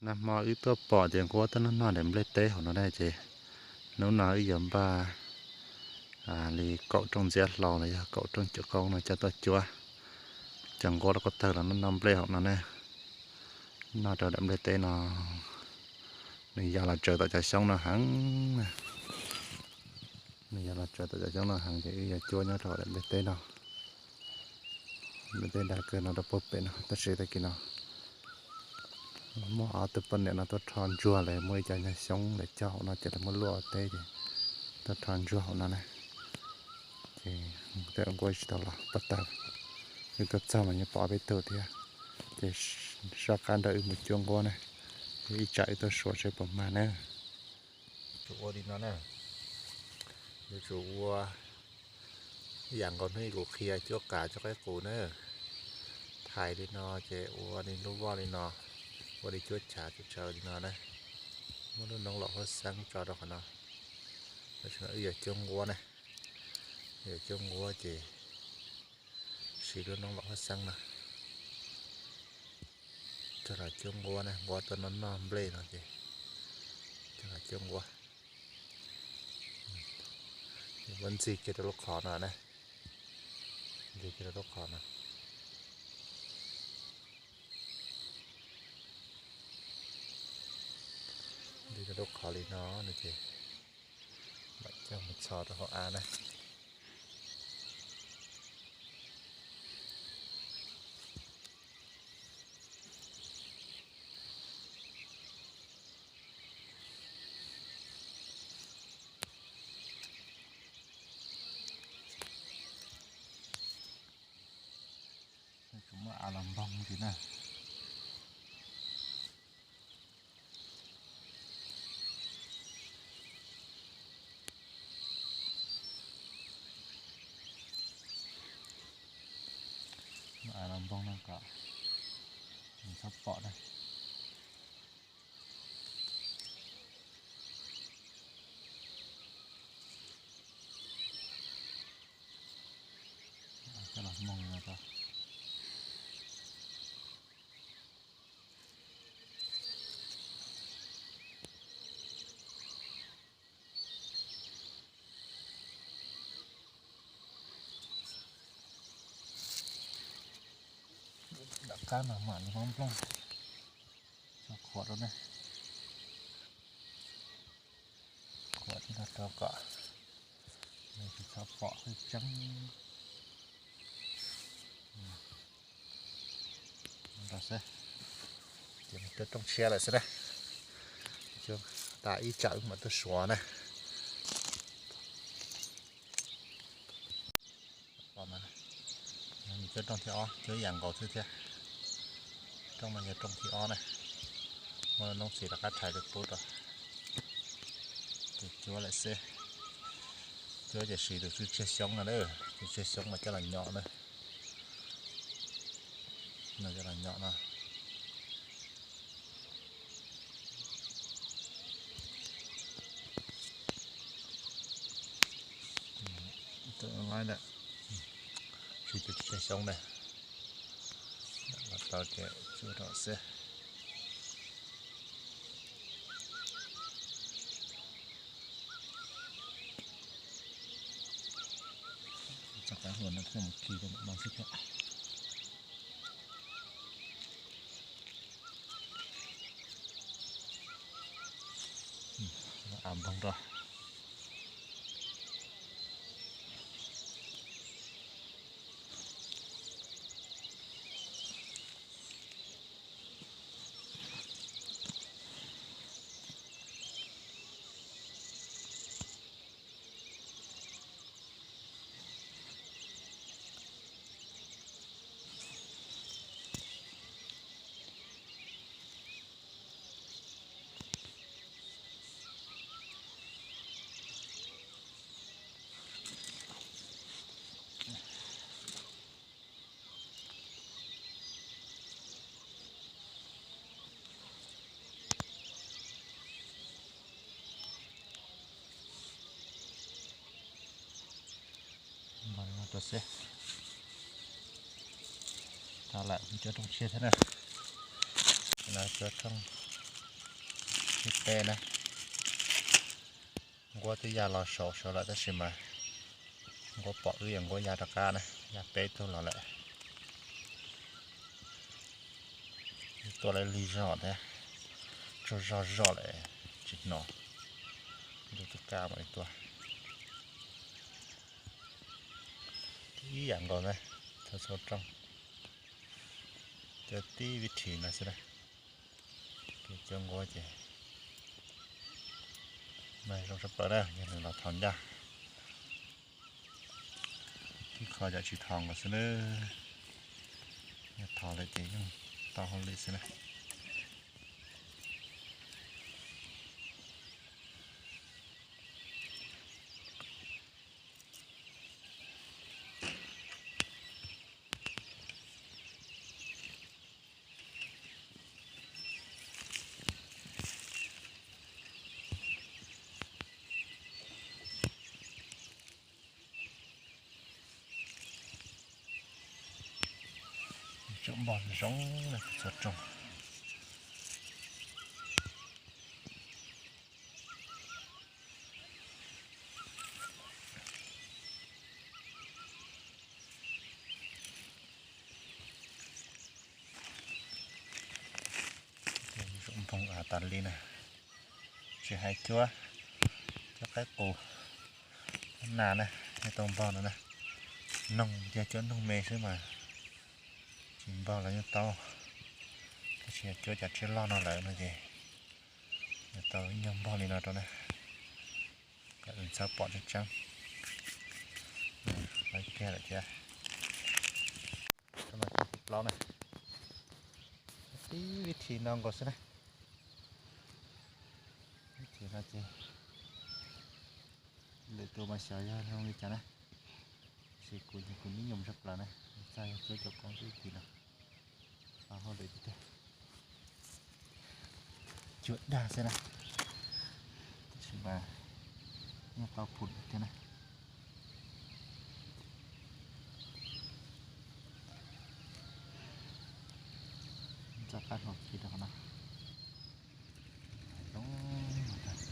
Nag hmo wb tuaj pom ces nquab tuaj noj noj daim nplej teb hauv no na ces hnub no wb yuav npaj li kaum rooj ntxiab hlau los yog kaum rooj cuam kaub no coj tuaj cuab. Cov nquab los kuj tawg los noj noj nplej hauv no ne. Noj rau daim nplej teb no, nws ya los tsaws tom cov xyoob no heev na. Nws ya los tsaws tom cov xyoob no heev ces wb yuav cuab nyob rau daim nplej teb no. Nplej teb dag kawg no rau puag pem no tab sis tag kis no muaj ob tug poj niam no tuaj rho ntsuag lawm, muaj ib co nyuag xyoob lawv cog hauv no ces lawv muab luaj teb ces tuaj rho ntsuag hauv no na. Ces tej nquab tsis tau los pov tawg, wb tuaj txog mas yeej pom ob peb tug thiab. Ces soj qab nrog wb mus cuab nquab na, ib tsam wb tuaj suav seb puas mag na. Yuav tsum ua li no na, yuav tsum ua ib yam nkaus hnub ib kuv qhia cuab qav cuab qaib qus na. Thais li no ces ua li lub voj li no, ua li cuab chav cuab tsawv li no na. Muab lub noob laum huab xeeb tso rau qhov no. Tam sim no wb yuav cuab nquab na, wb yuav cuab nquab ces siv lub noob laum huab xeeb no coj los cuab nquab na, nquab tuaj noj noj nplej no ces coj los cuab nquab. Muab ntxig kiag rau lub qhov no na, ntxig kiag rau lub qhov no. Ntxig rau lub qhov li no no ces mam coj mus txhos rau hauv av na. Tsuas muab av los npoog ntsis na. Muab av los npoog no kom nws txhob pom na. Coj los npoog no rau. Nram qab no mam li muab nplooj tso khuam rau ne. Khuam tib no rau kom nws tsis txhob pom tseeb. Ces mus cuab rooj tshiab lawm xwb na. Cuab tas ib tsam wb mam tuaj suav na. Cuab rooj thib ob, cuab ib yam nkaus xwb thiab. Rooj no yog rooj thib ob na. Muab noob txiv rov qab rhais rau pub rau. Ces cuab lawm xwb. Cuab ces siv tus tswv tshiab xyoob no na, tus tshiab xyoob mas coj los nyom na. No coj los nyom no. Siv tus tshiab xyoob na. Los tau ces cuab rau xwb. Txog qab hluas no thiaj mus khi rau ntawm no xwb thiab. Av npoog rau. Npog no rau xwb. Tau lawm, cuab rooj tshiab thiab na. No cuab rooj Ib teb na, nquab twb ya los saud saud lawm tab sis mas nquab pom wb es nquab ya rov qab na, ya peb tug los lawm. Tuaj lawv lig zog thiab, tsaug zog zog lawm tsis hnov. Ntuj twb kaj mam li tuaj. Ib yam nkaus na, txhua txhua rooj, cov tib vib thi no xwb na. Ces cov nquab ces mag zoo tshaj plaws na, yog nws los thov ncaj. Ib qho cov tsis thov nkaus xwb na, yog thov lawm ces yeej tau hauj lwm xwb na. Tsoom npog zoo txhua rooj. Zoo npog av tas li na. Tsis hais cuab, cuab qaib qus, cuab nas na, yog tau npog no na. Noog yog cuab noog me xwb mas tsis npog los yeej tau, tab sis yog cuab cov tsiaj loj no lawm no ces yuav tau ib nyuag npog li no rau na, kom txhob pom tseeb tseeb. Lawv kiag lawm thiab. Plaub na, tib vib thi no nkaus xwb na. Vib thi no ces lwm tus mas xyov yog zoo li cas na, tab sis kuv ces kuv nib nyoos tshaj plaws na, txaj yog cuab cov koob tib vib no. Hauj lwm tiag, cuab dag xwb na, tab sis mas yeej tau phum thiab na. Txoj qab hlau ci rau qhov no. Zoo mas,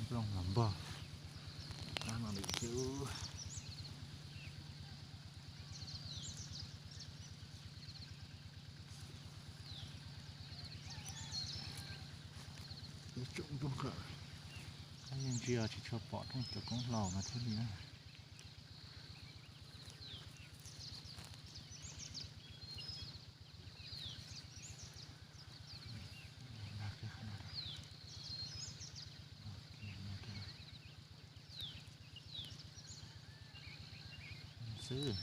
nplooj los npog qab no li xwb. Ib tsoom npog kom qab yeej ntsia tsis tshua pom rooj cov koob hlau no thiab li na. Xwb.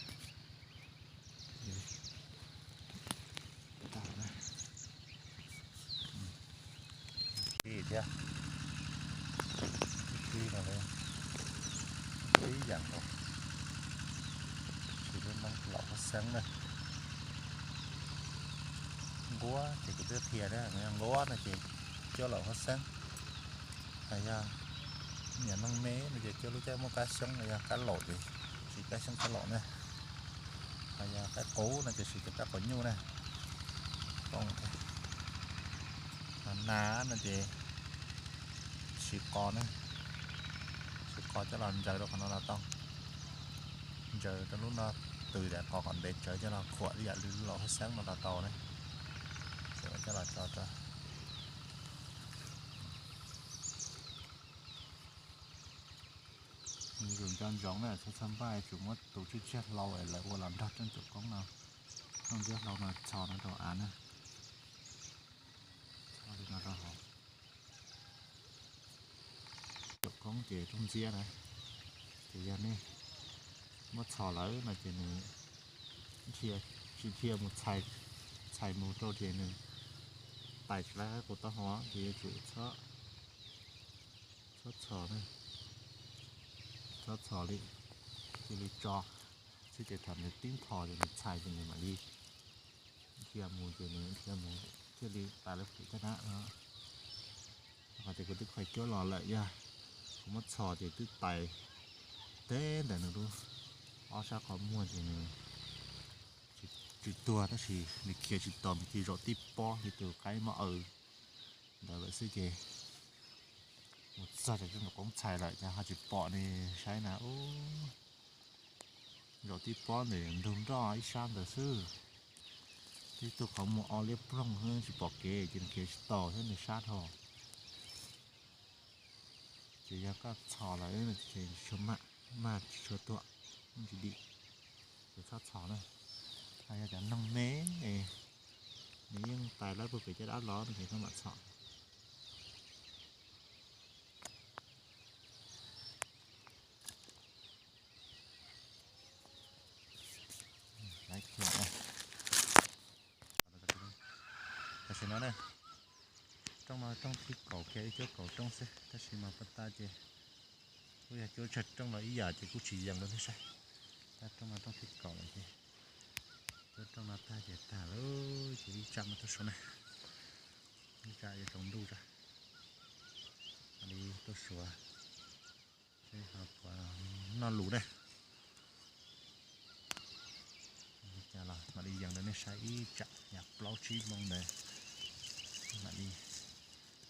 Ib thiab, ib no, ib yam nkaus, tsis lub neeb laum huab xeeb na. Nquab ces kuv twb qhia thiab, nquab no ces cuab laum huab xeeb, hos yog niam neeg me no ces cuab lub caij muaj kab xyoob los yog kab laum ces siv kab xyoob kab laum na, hos yog qaib qus no ces siv cov kab quav nyuj na. Hos nas no ces siv qos na, siv qos coj los ntsaws rau qhov no los tau, ntsaws rau lub no, tws daim qos kom ntev tsawv coj los khuam ib yam li lub laum huab xeeb no los tau na. Ces coj los tso rau. Yus nco ntsoov na, txhob txhob npaj yuav tsum muab tus tswj tsiaj hlau es lawv ua los nrog rooj caum koob no, rooj ntxiab hlau no txhos no rau av na, txhos li no rau hauv. Caum koob ces rooj ntxiab na, ces yog nej muab txhos lawm no ces nws tsis dhia mus, txhais mus rau ces nws tais tsis laib qhov taub hau ces yuav tsum txhob txhos, txhob txhos li, cia li tso xwb ces thaum nws tib nthos ces nws txhais ces nws mam li dhia mus ces nws dhia mus thiaj li tais lawv qhov taub hau no. Qhov tias kuv twb kho cuab los lawm, yog kuv muab txhos ces twb tais teb ntawm nws lub ob sab qhov muag ces nws tsis Tsis tuag tab sis nws khiav tsis tau, nws cia li zaum tib pob li tus qaib mab aws ntawd lawm xwb ces mus txog cov qoob txhais lawm ces ho tsis pom nws saib na. Zaum tib pob ntawm ntug nroj ib sab ntawd xwb. Twb tuaj qhov muag o liab ploog xwb tsis pom kev ces nws khiav tsis tau thiab nws sab dhau. Ces yog koj txhos lawm ces tsis tshua mag, mag tsis tshua tuag, tsis dim, ces txhob txhos na. Yog cov noog me, nws yeej tais lawv puag pem caj dab los no ces koj mam txhos. Tam sim no ne, rooj no rooj thib kaum kiag, ib cuab kaum rooj xwb tab sis mas pab ta ces kuj yog cuab tsawg rooj los ib yam ces kuj tsis yees rau nej saib. Tab rooj no rooj thib kaum lawm ces cuab rooj no tag ces tag lawm ces ib tsam mam tuaj suav na. Ib tsam yuav tsaus ntuj tsam mam li tuaj suav seb ho puas noj lus ne. Li cas los mam li yees rau nej saib ib tsam yav plaub tsib moos ntawd mam li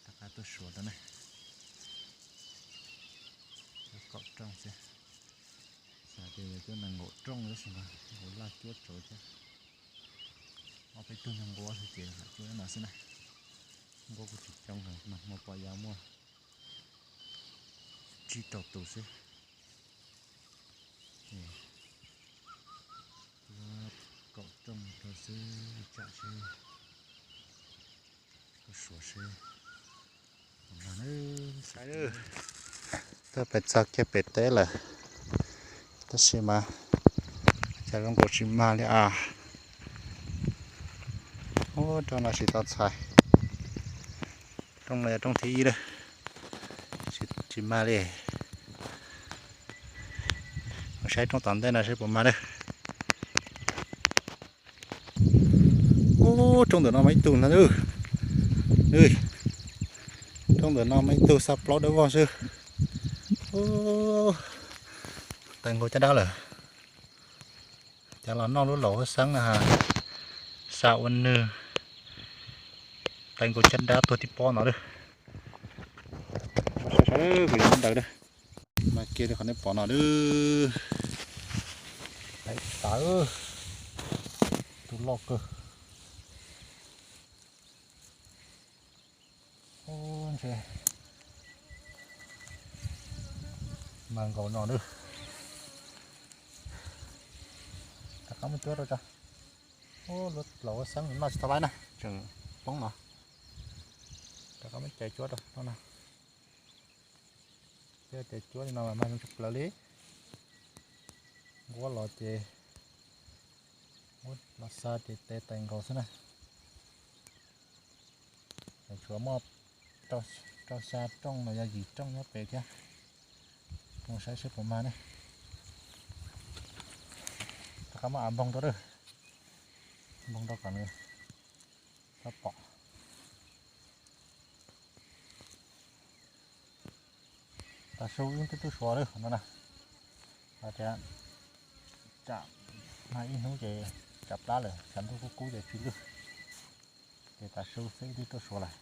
rov qab tuaj suav rau ne. Cuab kaum rooj xwb, xav tias yuav cuab nees nkaum rooj tab sis mas nkaum laj cuab tsawv thiab. Ob peb tug nyuag nquab xwb ces lam cuab no xwb na. Nquab kuj tsis coob heev, nag hmo pom yav muaj tsib rau tus xwb. Kaum rooj rau xwb, tsam seb, tuaj suav seb. Tuaj pem txog kiag pem teb lawm, tab sis mas cas zoo nkaus tsis mag li as. Ub, rooj no tsis tau txhais. Rooj no yog rooj thib ib lawm, tsis mag li. Mus saib rooj tom ntej no seb puas mag na. Ub, rooj ntawm no mas ib tug na. Rooj ntawm no mas ib tug xa plaub dawb vog xwb. Tais nkaus caj dab lawm. Cov los noj lub laus huab xeeb na ha. Xa ua nws. Tais nkaus caj dab tuag tib pob no lawm. Saib saib kuv yuav muab daws na. Mas kiag li qhov nej pom no lawm. Tais tawv, tus loj kawg. Ub, ntshe mag nkaus no lawm. Rov qab muab cuab rau tso. Ub, lub laus huab xeeb noj tsis tau laib na, tseem poob no. Rov qab muab cais cuab rau no. Thiab cais cuab li no mas mag zoo tshaj plaws li. Nquab los ces, nquab los xa ces tes tais nkaus xwb na. Tshuav muaj rau xya rooj los yog yim rooj nyob pem thiab. Mus saib seb puas mag ne. Rov qab muab av npog rau lawm. Npog rau kom nws txhob pom. Tav su wb twb tuaj suav lawm no na. Hais tias tsam mag ib hnub ces tsam plab lawm, tshav ntuj kub kub ces tsis lwj. Ces tav su xwb wb twb tuaj suav lawm.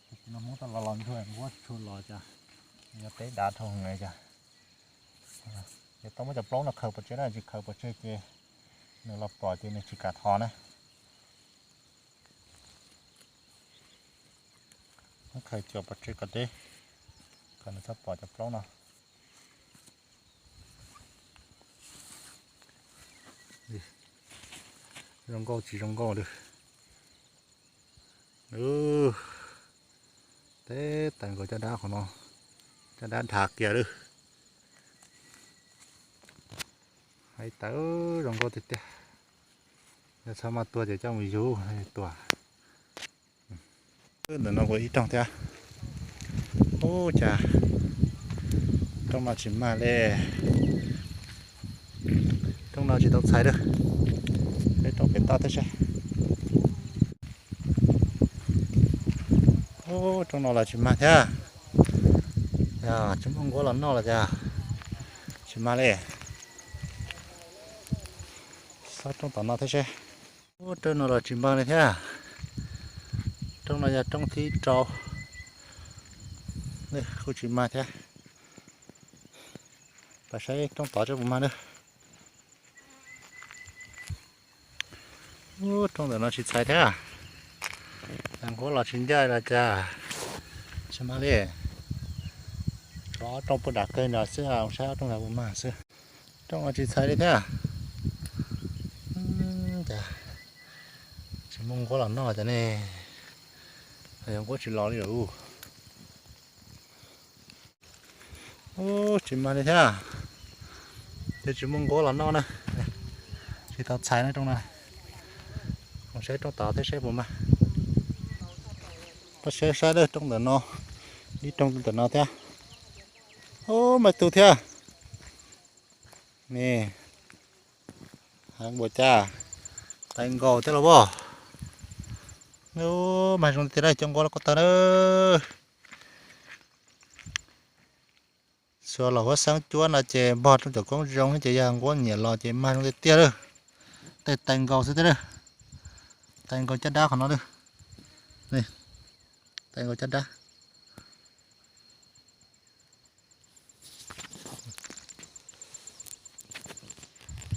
Tus no Hmoob tau los los ntsuag nquab tsuag los cas, yog peb dav dhau heev cas. Ces tau muab cov plaub no khaws pov tseg na, tsis khaws pov tseg ces nws los pom ces nws tsis kam thov na. Muab khaws cov pov tseg kom deb, kom nws txhob pom cov plaub no. Zoo nkauj tsis zoo nkauj lawm. Teb tais nkaus caj dab qhov no, caj dab dhav kiag lawm. Hais tias zoo nkauj tiag tiag. Yog txhob maj tuag ces coj mus yug tuag. Ntawm no kuj ib rooj thiab. Ub, cas rooj no tsis mag li. Rooj no tsis tau txhais lawm. Peb rooj pem toj thiab saib. Ub, rooj no los tsis mag thiab. Yog tsis muaj nquab los noj los cas tsis mag li. Roob tom no thiab seb. Roob no los tsis mag li thiab. Roob no yog roob thib rau, kuj tsis mag thiab. Pab saib roob tod seb puas mag na. Roob ntawm no tsis txhais thiab. Yog nquab los tsis ncaj los cas, tsis mag li. Tshuav ob roob puag nram kawg nrad xwb, saib ob roob ntawd puas mag xwb. Roob no tsis txhais li thiab. Cas tsis muaj nquab los noj cas ne? Yog nquab tsis los li lawm. Ub, tsis mag li thiab. Twb tsis muaj nquab los noj na. Tsis tau txhais na roob no. Mus saib roob tod thiab seb puas mag. Pab saib saib lawm roob ntawm no, ib roob ntawm no thiab. Ub, mag tus thiab. Ne, heev npaum cas, tais nkaus thiab los as. Ub, mag zoo tiag tiag, cov nquab los ko taw na. Xuas los huab xeeb cuab no ces npog rau cov koob zoo ces yog nquab nyiam los ces mag zoo tiag tiag lawm. Tej tais nkaus xwb thiab lawm. Tais nkaus caj dab qhov no lawm. Tais nkaus caj dab.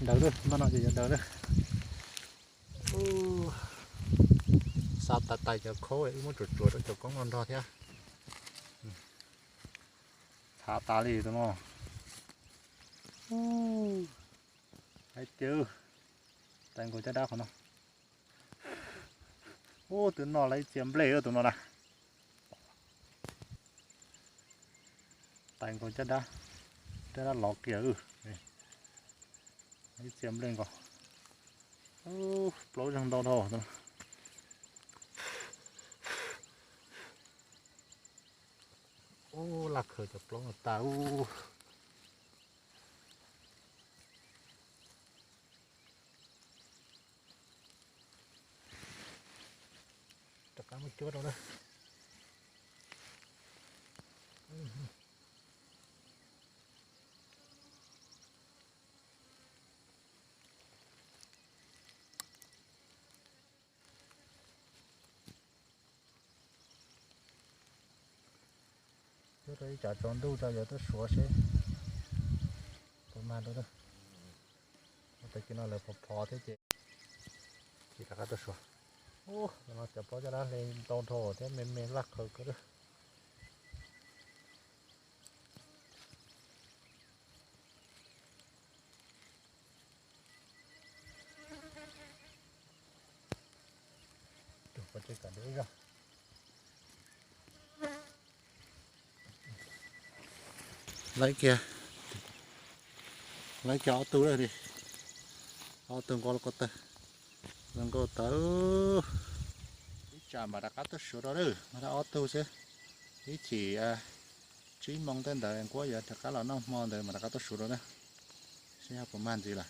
Daws lawm, npaj no ces yuav daws lawm. Xa tas tais cov khaub, wb muab tsuam tsuam rau cov koob no nrog thiab. Txhav tas li tus no. Hais tias tais nkaus caj dab qhov no. Ub, tus no lawv ib txhia nplej tus no na. Tais nkaus caj dab, caj dab lov kiag. Ib txhia nplej nkaus. Plaub zeeg ntau dhau. Ub, laj khaws cov plaub no tas ub. Rov qab muab cuab rau na. Cuab rau ib tsam tsaus ntuj rau yuav tuaj suav seb puas mag rau. Ua tag kis no lawv phov phov thiab ces, ces rov qab tuaj suav. Ub, no cov plaub caj dab hle ntau dhau thiab me me laj khaws kawg. Lawv kiag, lawv kiag ob tug lawm li. Ob tug nquab los ko taw, los nkaus tawv. Ib tsam mam rov qab tuaj suav rau lawm, mag rau ob tug xwb. Ib chim tsib moos tej ntawd nquab yuav rov qab los noj hmo ntawd mam rov qab tuaj suav rau na, seb ho puas mag ntxiv lawm.